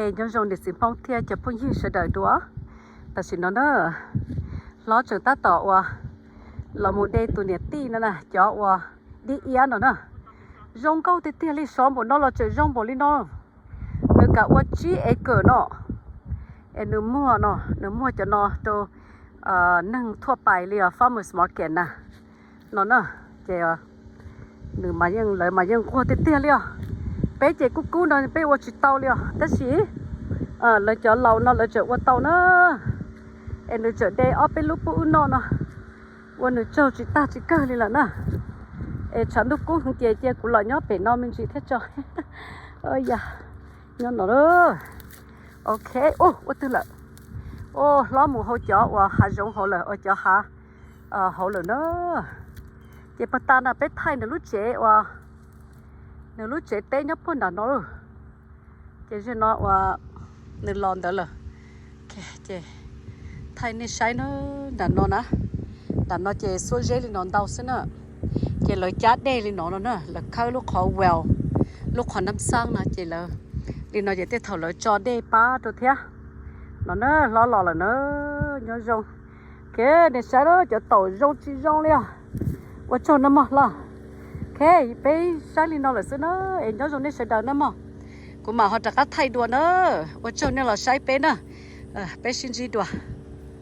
Nyob zoo niam txiv Hmoob thiab cov phooj ywg sawv daws dua. Tam sim no na, hlob tseem tab tom uas los mus de tus niam tij no na, cov uas dib iab no na. Zoo nkauj tiag tiag li, sov npaum no los tseem zoo npaum li no. Nws kam ua tsib acre no, es nws muag no, nws muag cov no rau neeg thuaj pais li os, farmers market na, no na. Ces nws mas yeej, lawv mas yeej nquag tiag tiag li os. Peb ces kub kub no peb ua tsis tau li os, tab sis lawv cov laus no lawv tseem ua tau na. Es nws tseem de ob peb lub pub wb noj no, ua nws tsaug tsis tag tsis kawg li lawm na. Es tshav ntuj kub heev ces cia kuv los nyob pem no me ntsis thiab tso. Yog, nyob no. Ok, ua twg lawm? Ua hlob mus hauv cov uas hav zoov hauv lawm, ua cov hav hauv lawm na. Ces puag ta no peb thaij nws lub tsev uas, nws lub tsev teb nyob puag nram no lauj. Ces zaum no uas nws los ntawd lawm, ces thaij nej saib na. Nram no na, nram no ces xuab zeb li no ntau xwb na. Ces lawv cab dej li no no na, lawv khawb lub qhov well, lub qhov nam xab no ces lawv li no ces tej thaum lawv tso dej pab rau thiab. No na, hlob los lawm na, nyob zoo. Ok, nej saib na, cov taum zoo tsis zoo li os. Ua tsaug na mog hlob. Ok, peb saib li no lawm xwb na, es nyob zoo nej sawv daws na mog. Kuv mam ho rov qab thaij dua na. Ua tsaug nej los saib peb na. Peb sib ntsib dua.